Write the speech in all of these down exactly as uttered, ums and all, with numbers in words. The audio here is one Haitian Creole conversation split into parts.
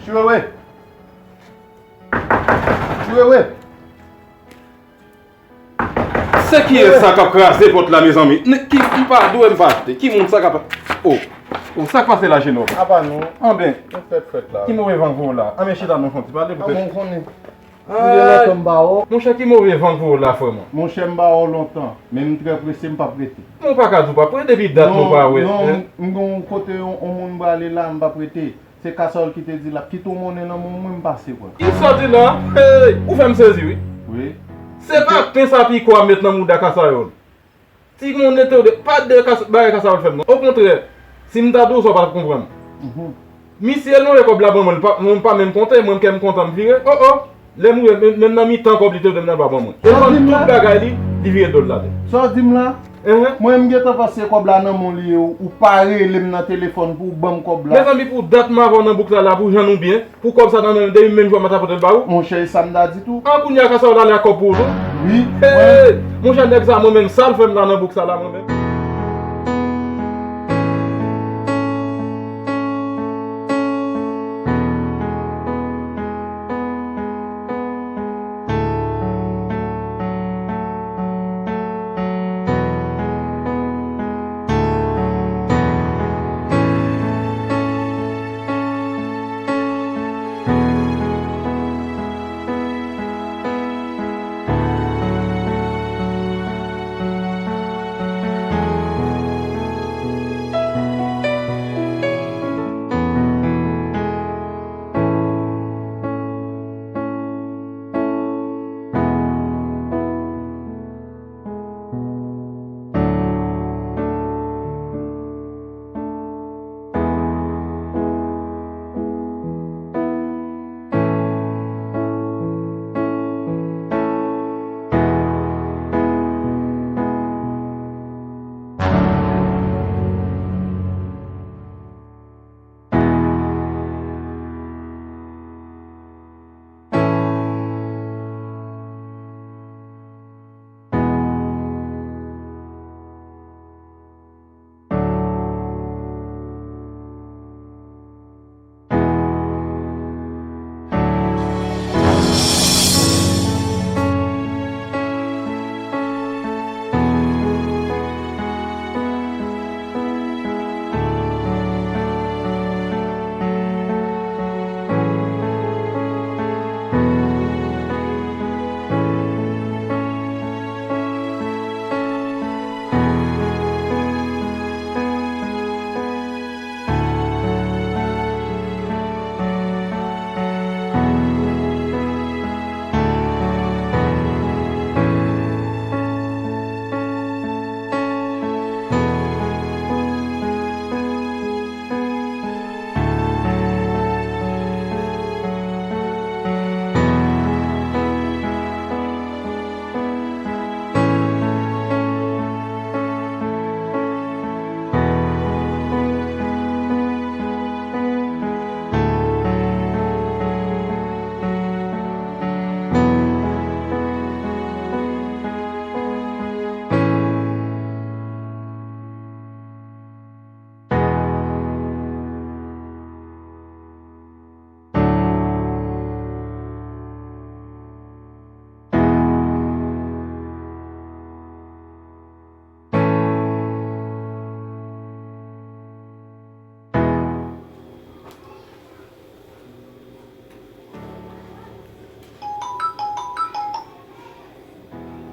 Chiwewe! Chiwewe! Se kiyès sa k ap kraze pòt la, mezanmi? N- ki, m pa dwe, m pa achte. Ki moun sa k ap... Oh. Oh, sa k pase la, jenòm? Apa nou? Anben. Nou fèt fèt la. Ki move van k voye w la? Anben, chita non, fè yon ti pale poutèt. Anben, ou konnen. Ay. Monchè, ki move van k voye w la, frè mwen? Monchè, m ba w lontan, men m trè prese, m p ap rete. Men w pa ka di w p ap rete depi dat nou pa wè. Non, non, m gen yon kote yon, yon moun m prale la, m p ap rete. Se Kasawòl ki te di l ap kite w monnen nan men w, mwen m pase pran. Kisa w di la? Hey, ou fè m sezi, wi. Wi. Se pa pen sa piko a met nan mouda Kasawòl. Timoun ete w de, pa de kas-, bagay Kasawòl fè m non. Okontrè, si m ta di w sa w pa t ap konprann. Mhm. Misye lonje kòb la ban mwen, li pa, mwen m pa menm konte, mwen kè m kontan m vire. Oh, oh. Lè m rive, menm, menm nan mitan kòb li te dwe m nan l pa ban mwen. E vann tout bagay li, li vire do l atè. Sa w di m la? Enhen. Mwen m gentan panse kòb la nan men w li ye, ou pa rele m nan telefòn pou w ban m kòb la. Mezanmi, pou dat m avè w nan bouk sa la, pou jan nou byen, pou kòb sa nan men m, depi menm jou a m pa ta pote l ba ou. Monchè, e sa m ta di tou. An kounye a Kasawòl ale ak kòb pou ou tou? Wi. Hey! Monchè, nèg sa, mwen menm, sa l fè m la nan bouk sa la, mwen menm.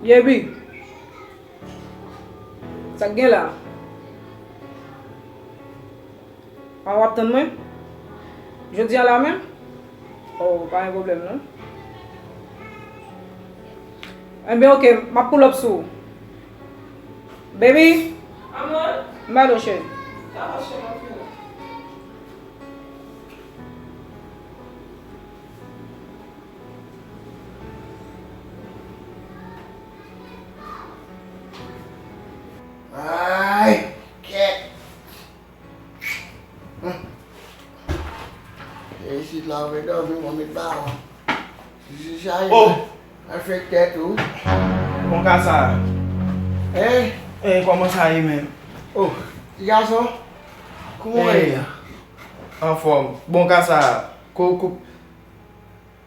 Yebi, sa k gen la? A, w ap tann mwen? Jodi a la menm? Oh, pa gen pwoblèm non. Enben, oke, m ap pull up sou ou. Baby! Amour? M ba l, cheri. Dakò, cheri, m ap vini. Ay, kèt. Hum. E isit la, ou vle dòmi, mwen met bawon. Zizi sa ye. Oh! Al fè tèt ou. Bon ka sa. Hein? Eh, kòman sa ye menm? Oh. Ti gason, kòman w ye? Eh, anfòm. Bon ka sa. Ko, ko,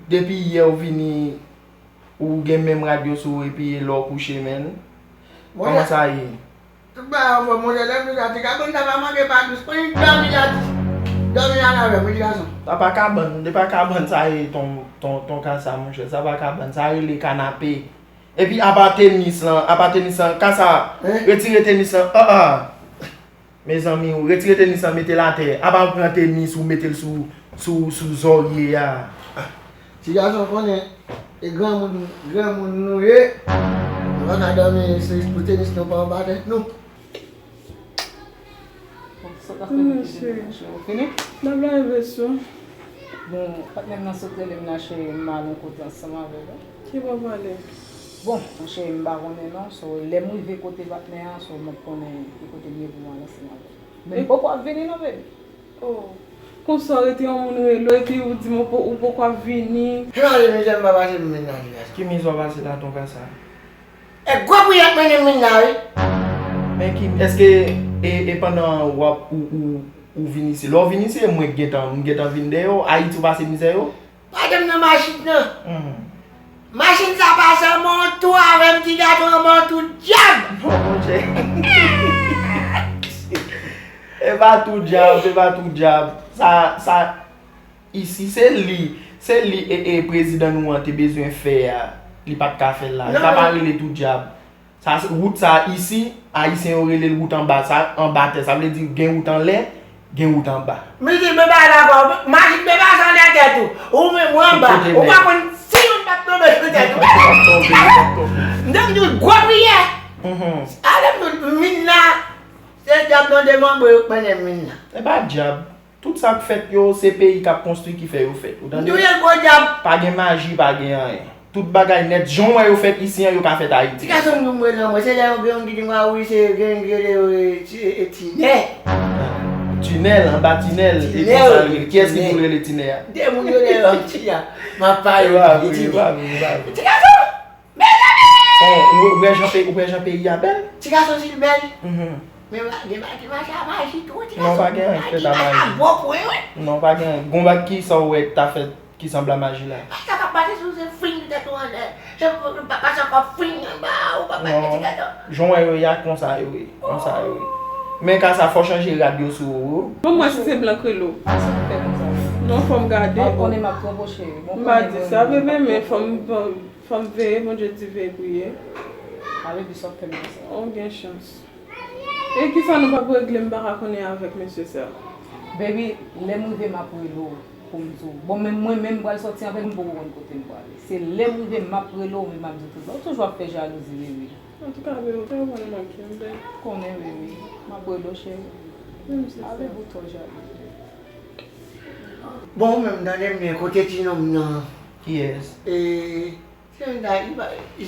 depi yè ou vini, ou gen menm rad yo sou ou epi e lè w kouche, menn. Kòman sa ye? Tout bagay anfòm, monchè, lè m vin la, ti kabann sa pa manke pa dous. Mwen vin dòmi la, ti. Dòmi la avè m, wi, ti gason. Sa pa kabann, se pa kabann sa ye, ton, ton, ton ka sa, monchè. Sa pa kabann, sa rele kanape. Epi apa tenis lan, apa tenis lan, ka sa, retire tenis lan, ah, ah. Mezanmi, ou retire tenis lan, mete l atè. Apa ou pran tenis, ou mete l sou, sou, sou zòrye a. Ti gason konnen, e granmoun, granmoun nou ye. Nou pa ka dòmi se pou tenis nou pa anba tèt nou. Bon, sa w t ap fè nan kizin nan, cheri? Ou fini? N ap lave vesyo. Bon, patnè m nan sot rele m la, cheri, m al yon kote ansanm avè l, wi. Ki bò w prale? Bon, monchè, m pa konnen non, so, lè m rive kote patnè a, so, m ap konnen ki kote m ye pou m al ansanm avè l. Men m poko ap vini non, baby. Oh. Konsa w rete yon moun rele w, epi ou di m ou po-, ou poko ap vini. Ki mizè m pa pase pou mennaj la? Ki mizè w pase la, ton ka sa? E gwo priyè k mennen m vin la, wi. Men ki, èske e, e pandan w ap, ou, ou, ou vin isi, lè w vin isi, e mwen k gentan, m gentan vin dèyè w, Ayiti w pase mizè yo? Pa janm nan machin nan. Hmm. Machin sa pase anba yon tou avè m, ti gason, anba yon tou dyab. Non, monchè. E pa tou dyab, e pa tou dyab. Sa, sa, isi, se li, se li e, e prezidan nou an te bezwen fè a, li pa t ka fè l la. Li pa pa rele tou dyab. Sa, se, wout sa isi, Ayisyen yo rele l wout anba, sa anba tè. Sa vle di gen wout anlè, gen wout anba. Mizè, men bagay la kwa, machin men pase anlè tèt ou. Ou menm ou anba. Ou pa konn si youn p ap tonbe sou tèt ou. Li p ap tonbe, li p ap tonbe. M te di w gwo priyè. Mhm. Ale m di w, m vin la, se dyab nan demanbre yo k mennen m vin la. E pa dyab. Tout sa k fèt yo, se peyi k ap konstwi ki fè yo fèt. Ou tande? Nou ye gwo dyab. Pa gen maji, pa gen anyen. Tout bagay nèt, jan w wè yo fèt isi an, yo ka fèt Ayiti. Ti gason m rele anmwe, se lè yon, yon ki di m, a wi, se gen, gen, e, ti, e, tinè. Tinèl, anba tinèl, e konsa l rele. Kiyès ki pou rele tinè a? De moun yo lè yon ti a. M ap pale. E pa vre, e pa vre, e pa vre. Ti gason! Mezanmi! Bon, ou, ou wè jan pe-, ou wè jan peyi a bèl? Ti gason si l bèl. Mhm. Men pa gen bagay ki mache a maji tou, ti gason. Non, pa gen anyen ki fèt a maji. Bon pou yo, wi. Non, pa gen anyen. Gon bagay ki sa w wè k ta fèt ki sanble a maji la? Sa k ap pase sou se fring tèt ou anlè. Se pa, pa, pase ankò fring anba, ou pa pale ti gason. Jan w wè yo ye a, konsa yo ye. Konsa yo ye. Men ka sa, fò w chanje rad yo sou ou. Bon, mwen si se blan krelo. Sa k fè konsa? Non, fò m gade. Bon, konnen m ap twonpe w, cheri. M pa di sa, bebe, men fò m, fò m Fò m veye, Bondye di veye priye. Ale di sa w fè m konsa. Ou gen chans. E kisa nou p ap regle, m pa ka konnen avèk mesye sa? Baby, lè m rive m ap rele w pou m di w. Bon, men mwen menm m pral sòti anpil, m poko konn kote m prale. Se lè m rive m ap rele w, men m ap di w tout bagay. Ou toujou ap fè jalouzi, baby. Antouka, baby, ou te konn manke m, baby. Konnen, baby. M ap rele w, cheri. Menm si se. Ale bouton jalouzi, baby. Bon, ou menm, tande m byen, kote ti nonm nan? Kiyès? E, Se yon nèg,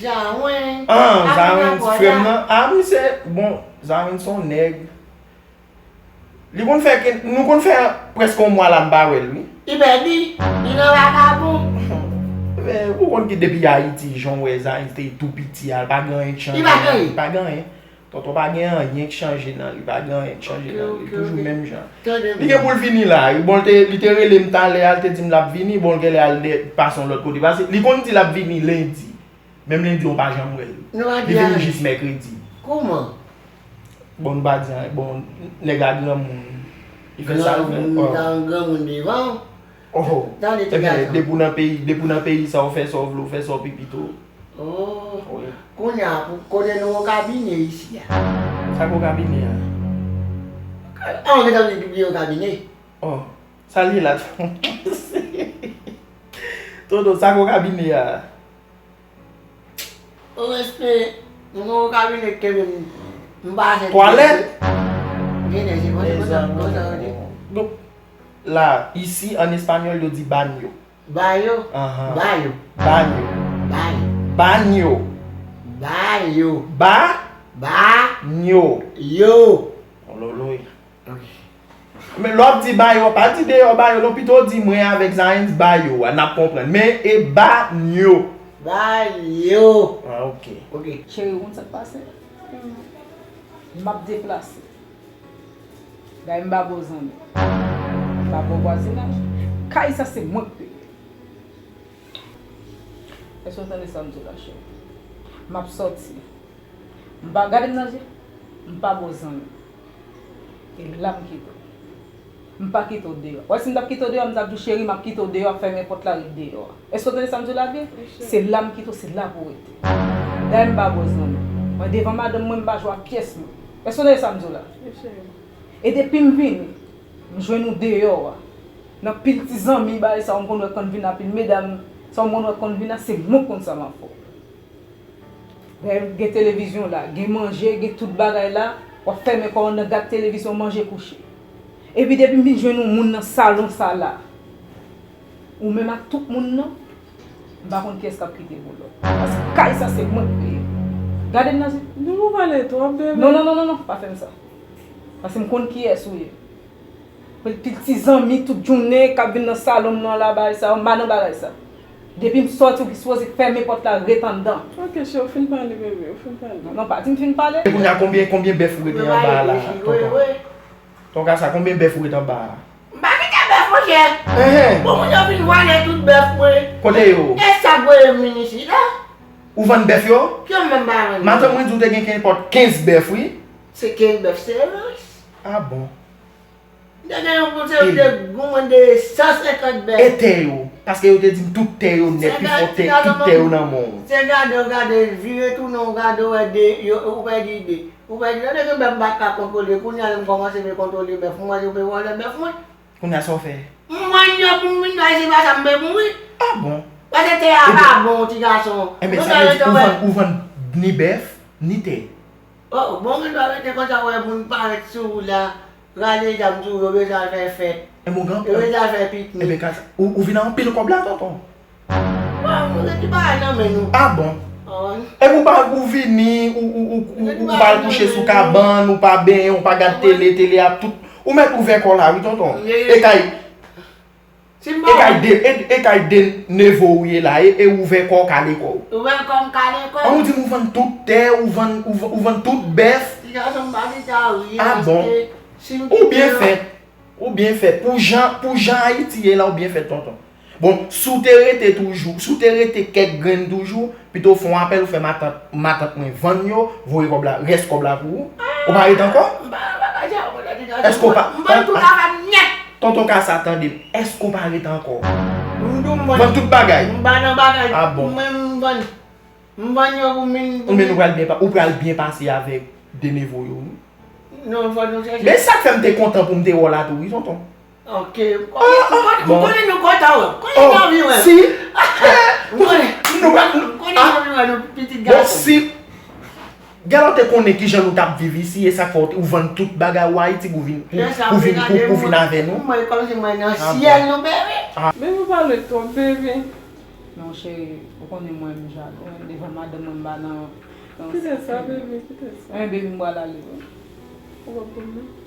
Zawen. Ah, Zawen, ti frè m nan. Ah, misye, bon, Zawen se yon nèg. Li konn fè ke, nou konn fè prèske yon mwa la m pa wè l, wi. Li pèdi, li nan vakabon. Men, ou konn ki depi Ayiti, jan w wè Zawen te tou piti a, li pa gen anyen k chanje. Li pa gen anyen. Li pa gen anyen. Tonton pa gen anyen k chanje nan li, pa gen anyen k chanje nan li, li toujou menm jan. Li gen pou l vini la, wi. Bon, li te, li te rele m talè a, li te di m l ap vini, bon, l genlè al de, pase yon lòt kote. Paske li konn di l ap vini lendi. Menm lendi, ou pa janm wè l. Li vini jis mèkredi. Kòman? Bon, nou pa di anyen. Bon, nèg la granmoun. Li fè sa l vle. Granmoun, granmoun devan. Oh. Tande ti gason. Depi w nan peyi, depi w nan peyi sa, ou fè sa w vle, ou fè sa w pipi tou. Oh. Wi. Kounye a, pou kote nou okabine isi a. Sa k okabine a? An, ou gentan bliye okabine? Oh, sa l ye la? Tonton, sa k okabine a? O respe, nou gen okabine k kenbe m, m pase. Twalèt? Genlè se konsa, konsa, konsa yo di. Donk, la, isi, an espanyòl, yo di banyo. Bayo. Ahan. Bayo. Banyo. Bayo. Banyo. Bayo. Ba. Ba. Nyo. Yo. Ololoy. Ok. Men lè w ap di bayo, pa di deyò bayo non, pito w di mwen avèk Zayens bayo a, n ap konprann. Men e banyo. Banyo. Ah, ok. Ok. Cheri, ou konn sa k pase? M ap deplase. Gade m pa gwo zanmi. M pa gwo vwazinaj. Kay sa se mwen k peye. Èske w tande sa m di w la, cheri? M ap sòti. M pa, gade m nan je. M pa bon zanmi. E la m kite w. M pa kite w deyò. Wè, si m t ap kite w deyò, m t ap di w, cheri, m ap kite w deyò, ap fèmen pòt la, ret deyò a. Èske w tande sa m di w la byen? Wi, cheri. Se la m kite w, se la pou w rete. Dayè m pa bon zanmi. Mwen devan madanm mwen, m pa jwe ak pyès moun. Èske w tande sa m di w la? Wi, cheri. E depi m vini, m jwenn ou deyò a. Nan pil ti zanmi, bagay sa w m konn wè konn vin a, pil medam sa w m konn wè konn vin a, se mwen k konn sa m ap fè w. Lè gen televizyon la, gen manje, gen tout bagay la, w ap fèmen kò w anndan, gad televizyon, manje, kouche. Epi depi m vin jwenn yon moun nan salon sa la, ou menm ak tout moun nan, m pa konn kiyès k ap kite pou lòt. Paske kay sa se mwen k peye. Gade m nan je. Depi w pale twòp, bebe. Non, non, non, non, non, pa fè m sa. Paske m konn kiyès ou ye. Pil ti zanmi tout jounen k ap vin nan salon m nan la, bagay sa yo, m pa nan bagay sa. Depi m sòti, ou ki sipoze fèmen pòt la, ret anndan. Ok, cheri, ou fin pale, bebe, ou fin pale. Non, non, pa di m fin pale. E kounye a, konbyen, konbyen bèf ou rete anba a la, tonton? Tonton Kasa, konbyen bèf ou rete anba a? M pa kite bèf, monchè. Enhen. Bon, moun yo fin vòlè tout bèf mwen. Kote yo? E sa k voye m vin isit la. Ou vann bèf yo? Kiyès m pa vann? Matant mwen di w te gen kenpòt kenz bèf, wi. Se kenz bèf, se rans. Ah bon? M te gen yon konsèy, m te goumen de san senkant bèf. E tè yo? Paske yo te di m tout tè yo nèt, pi fò tè, tout tè yo nan men w. Se gade, w gade, vire tounen, w gade, w wè de, yo, ou pèdi de. Ou pèdi de, gen bèf m pa ka kontwole. Kounye a, lè m kòmanse vle kontwole bèf mwen, yo vle vòlè bèf mwen. Kounye a, sa w fè? M vann yo pou m vin bay, se pa sa m vle mouri. Ah bon? Paske tè a pa bon, ti gason. Enben, sa vle di ou vann, ou vann ni bèf, ni tè. Oh, bon, gen dwa rete konsa, wè moun parèt sou ou la, rale zam sou ou, yo bezwen al fè fèt. Enben, ou gen, yo bezwen al fè piknik. Enben, ka, ou, ou vin ak anpil kòb la, tonton? Bon, nou gen ti bagay nan men nou. Ah bon? Epi ou pa, ou vini, ou, ou, ou, ou, ou pa al kouche sou kabann, ou pa benyen, ou pa gad tele, tele ap tout. Ou mèt ouvè kò w la, wi, tonton. E kay, e kay de, e, e kay de nevo ou ye la, e, e ouvè kò w, kale kò w. Ouvè kò m, kale kò m. An, ou di m ou vann tout tè, ou vann, ou, ou vann tout bèf. Ti gason m pa di sa, wi. Ah bon? Ou byen fèt. Ou byen fèt. Pou jan, pou jan Ayiti ye la, ou byen fèt, tonton. Bon, si w te rete toujou, si w te rete kèk grenn toujou, pito w fè yon apèl, ou fè matant, matant mwen vann yo, voye kòb la, rès kòb la pou ou. Ou pa rete ankò? M pa nan bagay sa yo, mwen, ti gason. Èske w pa, m vann tout afè m nèt. Tonton Kasa, tande m. Èske w pa rete ankò? M di w m vann. Vann tout bagay? M pa nan bagay. Ah bon? Mwen, m vann. M vann yo pou m vin, pou m vin. Men ou pral byen pa-, ou pral byen pase avèk de nevo yo, wi. Non, fò nou chèche. Men sa k fè m te kontan pou m te wè w la tou, wi, tonton. Ok. M konnen, m konnen, m konnen nou kontan wè. M konnen nou anvi wè. Si. M konnen, m konnen nou anvi wè nou pitit gason. Bon, si. Gade w te konnen kijan nou t ap viv isi, e sa k fè w te, ou vann tout bagay ou Ayiti pou vin, pou, pou vin, pou, pou vin avè nou. Mwen kòmsi mwen nan syèl nou, bebe. Bebe, ou pale twòp, bebe. Non, cheri, ou konnen mwen, m jalou. Menm devan madanm mwen, m pa nan, nan... Kite sa, bebe, kite sa. Enben, bebe, m pral ale, wi. Ou p ap konn non.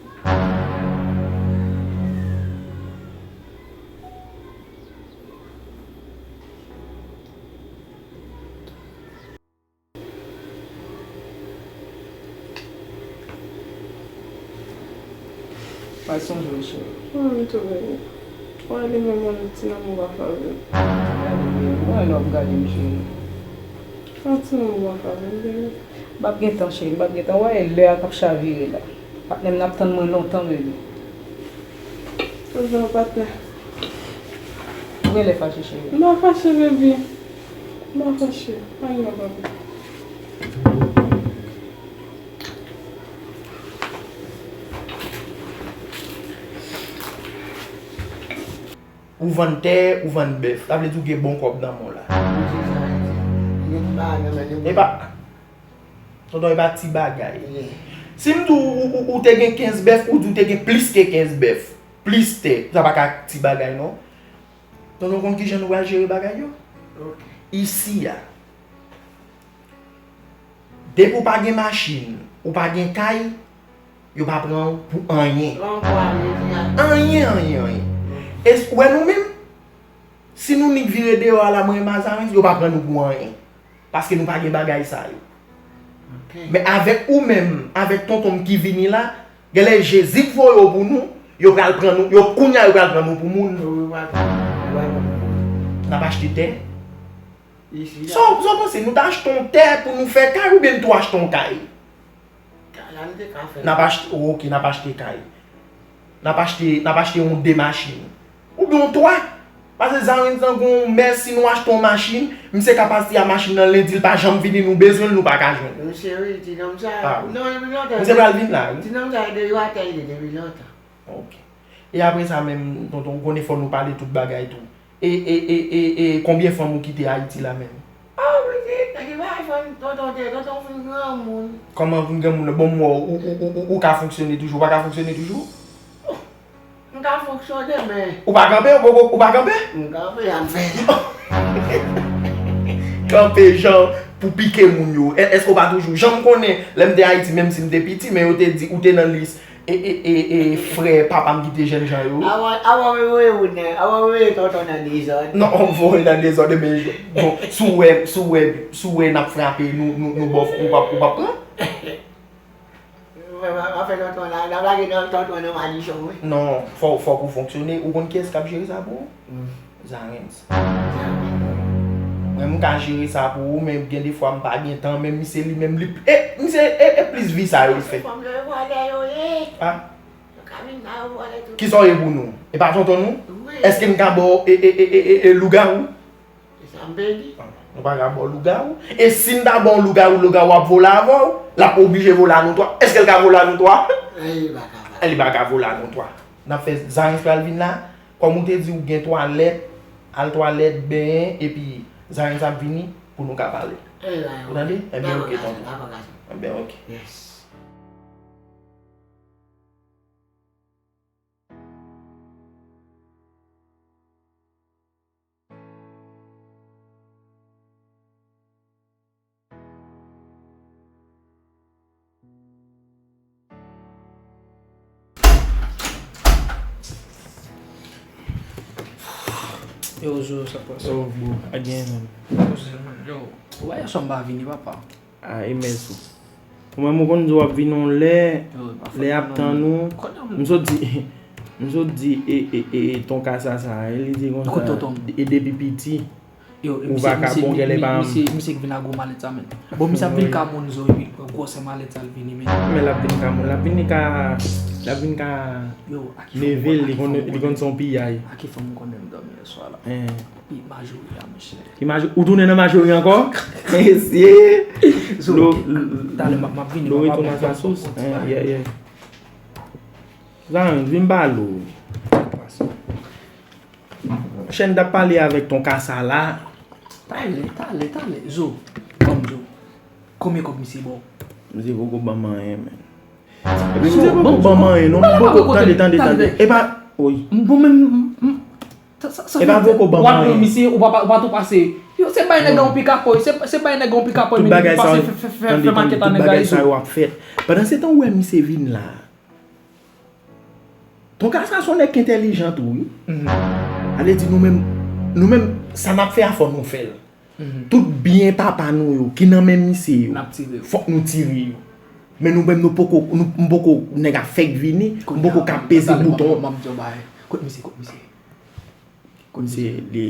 Pa sonje w, cheri. Mwen menm tou, bebe. Wè, li menm, yon ti lanmou pa fè avè l. Gade, bebe, mwen lè w ap gade m, cheri. Yon ti lanmou pa fè avè l, bebe. M p ap gen tan, cheri, m p ap gen tan. Wè, e lè a k ap chavire la. Patnè m nan ap tann mwen lontan, bebe. Ou jwenn yon patnè. Ou genlè fache, cheri. M pa fache, baby. M pa fache. Anyen non, papi. Ou vann tè, ou vann bèf. Sa vle di ou gen bon kòb nan men w la. E pa, tonton, e pa ti bagay. Si m di w, ou, ou, ou te gen kenz bèf, ou di w te gen plis ke kenz bèf, plis tè, sa pa ka ti bagay, non. Tonton, konn kijan nou pral jere bagay yo? Isi a. Depi w pa gen machin, ou pa gen kay, yo pa pran w pou anyen. Anyen, anyen, anyen. E s-, ou wè nou menm? Si nou nik vire deyò a la, mwen e Mazarin, yo pa pran nou pou anyen. Paske nou pa gen bagay sa yo. Men avèk ou menm, avèk tonton m ki vini la, genlè Jezi k voye w pou nou, yo pral pran nou, yo kounye a yo pral pran nou pou moun. N ap achte tè? Sa w panse, nou ta achte yon tè pou nou fè kay oubyen nou tou achte yon kay? N ap achte, ok, n ap achte kay. N ap achte, n ap achte yon de machin. Oubyen yon twa. Paske Zarens lan gon mèsi nou achte yon machin, misye ka pase a machin nan lendi, l pa janm vini, nou bezwen l, nou pa ka jwenn. Misye wi, ti nonm sa. Ah, wi. Non, depi lontan. Misye pral vin la, wi. Ti nonm sa, depi atè li depi lontan. Ok. E apre sa menm, tonton, konnen fò nou pale tout bagay tou. E, e, e, e, e, konbyen fanm ou kite Ayiti la menm? Ah, pitit, nèg ki pa iPhone, tonton te, tonton fin granmoun. Kòman vin granmoun? Bon, m wè w, ou, ou, ou, ou, ou ka fonksyone toujou, ou pa ka fonksyone toujou? M ka fonksyone, men. Ou pa kanpe, ou, ou, ou pa kanpe? M kanpe, jan m fè. Kanpe jan pou pike moun yo. E, èske ou pa toujou? Jan m konnen, lè m te Ayiti, menm si m te piti, men yo te di, ou te nan lis e, e, e, e, frè papa m ki te jènjan yo. Avan, avan m voye moun nan, avan m voye tonton nan dezòd. Non, ou voye nan dezòd, men bon, si w wè, si w wè, si w wè n ap frape, nou, nou, nou bòf, ou p ap, ou p ap pran? Mwen, mwen, mwen fè tonton la, n ap lage nan tonton nan madichon, wi. Non, fò, fòk ou fonksyone. Ou konn kiyès k ap jere sa pou ou? Zarens. Mwen, m ka jere sa pou ou, men gen defwa m pa gen tan, men misye li menm, li, e, misye, e, e plis vi sa yo l fè. Fanm yo, yo vòlè yo ye. Ah. Yo ka vin la, yo vòlè tout. Kisa w ye pou nou? E pa tonton nou? Wi. Èske n ka ba w, e, e, lougawou? Se sa m pe di. Ah, nou pa ka ba w lougawou. E si n ta ba w lougawou, lougawou ap vole avè w, l ap oblije vole a nou twa. Èske l ka vole a nou twa? E, li pa ka. E, li pa ka vole a nou twa. N ap fè Zarens pral vin la. Kòm ou te di ou gen twalèt, al twalèt, benyen, epi Zarens ap vini pou nou ka pale. Ou tande? Ebyen, ok, tonton. Ebyen, ok. Yo, Zo, sa k pase? Yo, bro, a gen menm. Yo, ou wè yè swa m pa vini, papa. A, e mès ou. Ou menm ou konn di w ap vin yon lè, lè ap tann ou. M sot di, m sot di, e, e, e, e, Ton Kasa sa, e li di konsa, e depi piti. Yo, ou misye, vakabon, misye, genlè pa. Misye, misye k vin ak gwo malèt sa, men. Bon, misye ap vin ka moun Zo, epi gwosè malèt sa l vini, men. Men l ap vin ka moun, l ap vin ka, l ap vin ka neve l, li konn, li konn se yon piyay. A ki fanm ou konnen m dòmi yè swa la? Epi Majori a, mesye. Ki Majori? Ou tounen nan Majori ankò? Mesye! Zo, lo, talè m ap, m ap vini, lo papa, retounen sa sous. Bon, bon, bon, yeah, yeah. Zan, vin pale w. Chèn t ap pale avèk Ton Kasa la. Talè, talè, talè. Zo, ban m Zo. Konbyen kòb misye ba w? Misye poko ban m anyen, men. Epi misye poko ban m anyen, non. M poko, tande, tande, tande. E pa, wi. Bon, men, m, m, sa, sa, sa, e pa poko ban m anyen. W ap pran misye, ou pa, ou pa tou pase. Yo, se bay nèg yon pikapòy, se, se bay nèg yon pikapòy, men li pase fè, fè, fè, fè makèt a nèg la, Izo. Tout bagay sa yo ap fèt. Pandan se tan ou wè misye vin la. Ton Kasa se yon nèg ki entèlijan tou, wi. Sa vle di nou menm, nou menm, sa n ap fè a, fò nou fè l. Tout byen papa nou yo, ki nan men misye yo, fòk nou tire yo. Men nou menm, nou poko, nou, m poko, nèg ap fèk vini, m poko ka peze bouton. Kote misye, kote misye? Kote misye, li,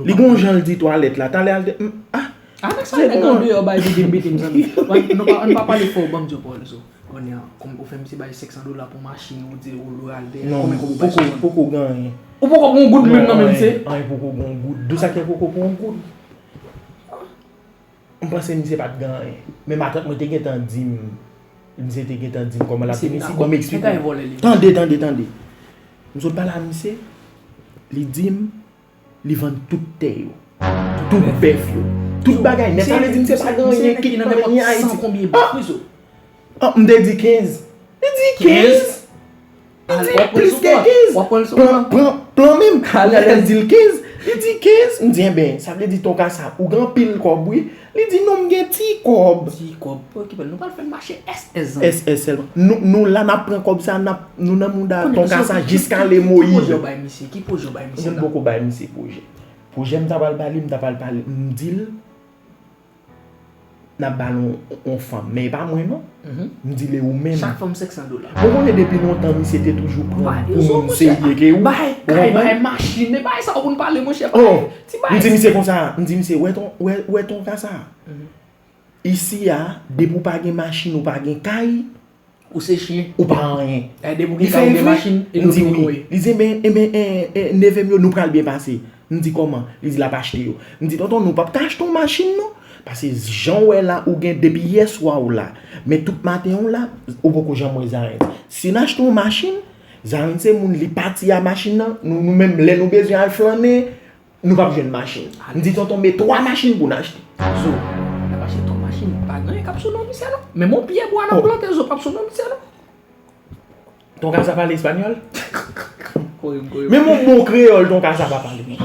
li gon jan l di twalèt la, talè al te, ah, a nèg sa, nèg andeyò bay vide m pete m, zanmi. Nou pa, nou pa pale fò, ban m di w pawòl, Zo. Kounye a, kòm ou fè misye bay senk san dola pou machin, ou di ou lwe al dèyè. Non, konbyen kòb ou bay sou machin? Poko, poko gen anyen. Ou poko gen yon goud menm nan men misye? Anyen, poko gen yon goud. Dou sa k fè poko pran yon goud? M panse misye pa t gen anyen. Men matant mwen te gentan di m, misye te gentan di m kòman l ap vin isit. Bon, m eksplike w. Tande, tande, tande. M sot pale a misye, li di m, li vann tout tè yo, tout bèf yo, tout bagay nèt. Sa vle di misye pa gen anyen, kit nan anyen Ayiti. Ah! Ah, m te di kenz. Li di kenz? Li di plis ke kenz. Pran, pran plan menm. Kounye a lè l di l kenz, li di kenz. M di, enben, sa vle di Ton Kasa, ou gen anpil kòb, wi. Li di, non, m gen ti kòb. Ti kòb. Okipe l, nou pral fè l mache S S, zanmi. S S sèlman. Nou, nou la, n ap pran kòb sa, n ap, nou nan mouda Ton Kasa jiska le moyid. Ki pwojè w bay misye? Ki pwojè w bay misye la? M poko bay misye pwojè. Pwojè m ta pral ba li, m ta pral pale, m di l, N ap ba l yon, yon fanm, men e pa mwen non. M di l e ou menm. Chak fanm senk san dola. Ou konnen depi lontan misye te toujou pran pou moun serye ke ou. Bay kay, bay machin, e bay sa ou konn pale monchè. Oh, m di misye konsa, m di misye, wè ton, wè, wè ton ka sa. Isi a, depi ou pa gen machin, ou pa gen kay, ou se chen. Ou pa anyen. Depi ou gen kay, ou gen machin, e nou vini koye. Li di, men, men, neve m yo, nou pral byen pase. M di, kòman? Li di, l ap achte yo. M di, tonton, nou p ap ka achte yon machin, non. Paske jan w wè la, ou gen depi yèswa ou la. Men tout maten ou la, ou poko janm wè Zarens. Si n achte yon machin, Zarens se moun, li pati a machin nan, nou, nou menm, lè nou bezwen al flannen, nou p ap jwenn machin. M di, tonton, men twa machin pou n achte. Zo, n ap achte twa machin, pa gen anyen k ap sou non misye, non. Menm yon pyè bwa n ap plante, zo, p ap sou non misye, non. Ton ka sa pale espanyòl? Kore m, kore m. Menm yon mo kreyòl ton ka sa pa pale.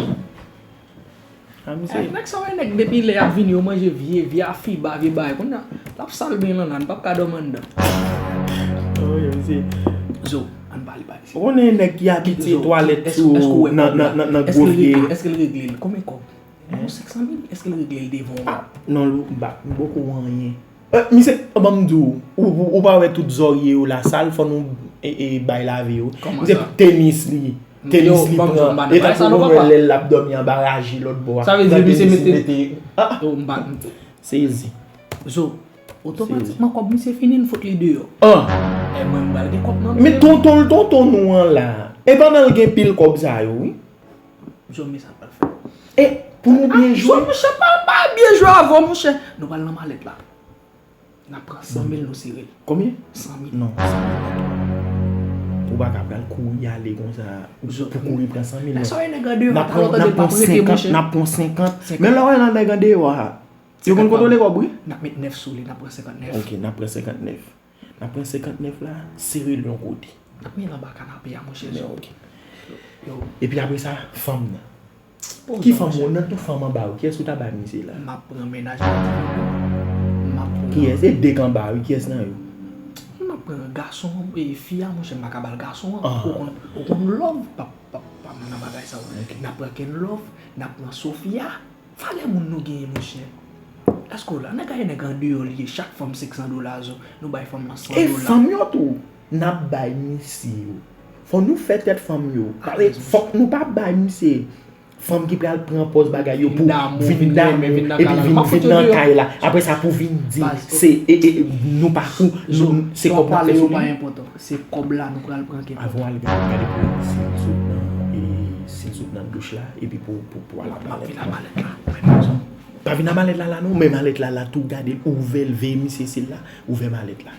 A misye. Nèg sa wè nèg depi lè y ap vini yo manje vye, vye afiba, vye bagay. Kounye a, l ap sal beny lan la, n p ap ka dòmi anndan. Oh, yo, misye. Zo, ann pale bagay. Ou konnen nèg ki abitye twalèt sou nan, nan, nan gwo vye. Èske l regle l? Konbyen kòb? Yon senk san mil? Èske l regle l devan w? Non, m pa, m poko anyen. Misye, ban m di w, ou pa wè tout zòrye yo la sal, fò nou bay lave yo. Misye, tenis li, tenis li pran, e tankou nou wè lè l ap dòmi anba raje lòt bò a. Sa vle di misye mete, yo m pa. Sezi. Zo, otomatikman kòb misye fini, n fout li deyò. An. E mwen m pral gen kòb nan men. Men tonton l tonton nou an la. E pandan l gen pil kòb sa yo wi. Zo men sa pral fè. E pou nou byen jwe. Monchè pa pa byen jwe avè w monchè. Nou pral nan malèt la. N ap pran san mil nou sere l. Konbyen? San mil. Non, san mil. Ou pa ka pral kouri ale konsa pou kouri pran san mil non. Sa wè nèg andeyò a talè w tande l p ap rete monchè. N ap pran senkant. Men lè w wè nan nèg andeyò a. Yo konn kontwole kòb wi. N ap met nèf sou li, n ap pran senkant nèf. Ok, n ap pran senkant nèf. N ap pran senkant nèf la, sere l yon kote. N ap met l anba kanape a monchè. Men ok. Epi apre sa, fanm nan. Ki fanm ou nan tout fanm anba ou? Kiyès ou ta bay misye la? M ap pran mennaj mwen. M ap pran. Kiyès? E de k anba wi, kiyès nan yo? M ap pran gason, e fi a monchè, m pa ka ba l gason an. Ou konn, ou konn love, pa, pa, pa nan bagay sa yo. N ap pran Kenlove, n ap pran Sofia. Valè moun nou genyen monchè. Èske w la? Nèg a e nèg andeyò li ye, chak fanm senk san dola zo. Nou bay fanm nan san dola. E fanm yo tou, n ap bay misye yo. Fò nou fè tèt fanm yo. Pale, fòk nou pa bay misye fanm ki pral pran pòz bagay yo pou vin damou epi vin vin nan kay la. Apre sa pou vin di se e e nou pa kou nou se kòb n ap fè sou li. Se kòb la nou pral pran kentan. Avan w al gade, gade pou si l sot nan, e, si l sot nan douch la, epi pou, pou, pou al ak malèt la. Pa vin ak malèt la la non, men malèt la la tou, gade l, ouvè l, veye misye si l la, ouvè malèt la.